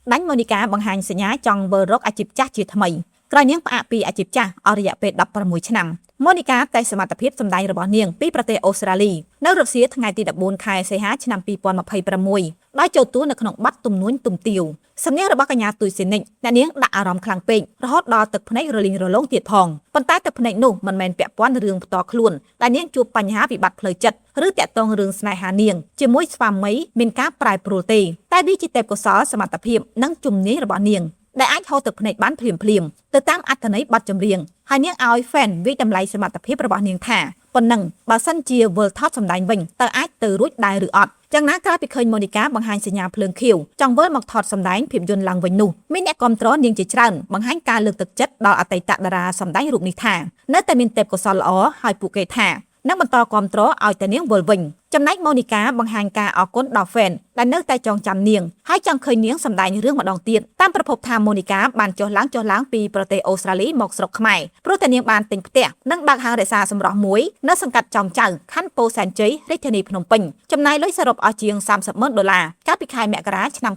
ដាញ់ម៉ូនីកាបង្ហាញសញ្ញាចង់វិលរកអាជីពចាស់ជាថ្មីក្រោយនាងផ្អាកពីអាជីពចាស់អស់រយៈពេល16ឆ្នាំម៉ូនីកាតេស្តសមត្ថភាពសម្ដែងរបស់នាងពីប្រទេសអូស្ត្រាលីនៅរុស្ស៊ីថ្ងៃទី14ខែសីហាឆ្នាំ2026ដោយចូលតួនៅក្នុងបទទំនួញទំទាវសំនៀងរបស់កញ្ញាទួយសេនិចអ្នកនាងដាក់អារម្មណ៍ខ្លាំងពេករហូតដល់ទឹកភ្នែករលីងរលោងទៀតផងប៉ុន្តែទឹកភ្នែកនោះមិនមែនពាក់ព័ន្ធរឿងផ្ទាល់ខ្លួនដែលនាងជួបបញ្ហាវិបត្តិផ្លូវចិត្តឬតាក់ទងរឿងស្នេហានាងជាមួយស្វាមីមានការប្រែប្រួលទេតែវាជាទេពកោសល្យសមត្ថភាពនិងជំនាញរបស់នាងដែលអាចហូរទឹកភ្នែកបានភ្លាមភ្លាមៗទៅតាមអត្ថន័យបទចម្រៀងហើយនាងឲ្យ fan វាយតម្លៃសមត្ថភាពរបស់នាងថាប៉ុណ្ណឹងបើសិនជាវិលថតសម្ដែងវិញតើអាចទៅរួចដែរឬអត់យ៉ាងណាក្រោយពីឃើញម៉ូនីកាបង្ហាញសញ្ញាភ្លើងខៀវចង់វិលមកថតសម្ដែងភាពយន្តឡើងវិញនោះមានអ្នកគាំទ្រនាងជាច្រើនបង្ហាញការលើកទឹកចិត្តដល់អតីតតារាសម្ដែងរូបនេះថានៅតែមានទេពកោសល្យល្អហើយពួកគេថានឹងបន្តគាំទ្រឲ្យតែនាងវិលវិញចំណែកម៉ូនីកាបង្ហាញការអរគុណដល់ fan ដែលនៅតែចងចាំនាងហើយចង់ឃើញនាងសម្ដែងរឿងម្ដងទៀតតាមប្រភពថាម៉ូនីកាបានចុះឡើងចុះឡើងពីប្រទេសអូស្ត្រាលីមកស្រុកខ្មែរព្រោះតែនាងបានទិញផ្ទះនិងបើកហាងរក្សាសម្រស់មួយនៅសង្កាត់ចំចៅខណ្ឌពោធិ៍សែនជ័យរាជធានីភ្នំពេញចំណាយលុយសរុបអស់ជាង30ម៉ឺនដុល្លារកាលពីខែមករាឆ្នាំ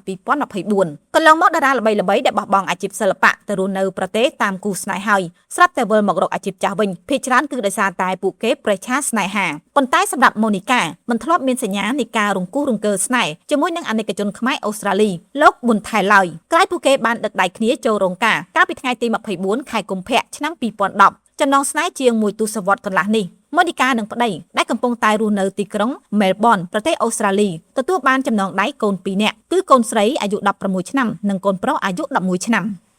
2024កន្លងមកតារាល្បីៗដែលបោះបង់អាជីពសិល្បៈទៅរស់នៅប្រទេសតាមគូស្នេហ៍ហើយស្រាប់តែវិលមករកអាជីពចាស់វិញភាគច្រើនគឺដោយសារតែពួកគេប្រេះឆាស្នេហាប៉ុន្តែសម្រាប់ម៉ូនីកាមិនធ្លាប់មានសញ្ញានៃការរង្គោះរង្គើស្នេហ៍ជាមួយនឹងអនេកជនខ្មែរអូស្ត្រាលីលោកប៊ុនថែឡើយក្រោយពួកគេបានដឹកដៃគ្នាចូលរោងការកាលពីថ្ងៃទី24ខែកុម្ភៈឆ្នាំ2010ចំណងស្នេហ៍ជាងមួយទសវត្សរ៍កន្លះនេះម៉ូនីកានិងប្តីដែលកំពុងតែរស់នៅទីក្រុងមែលប៊នប្រទេសអូស្ត្រាលីទទួលបានចំណងដៃកូន2នាក់គឺកូនស្រីអាយុ16ឆ្នាំនិងកូនប្រុសអាយុ11ឆ្នាំ។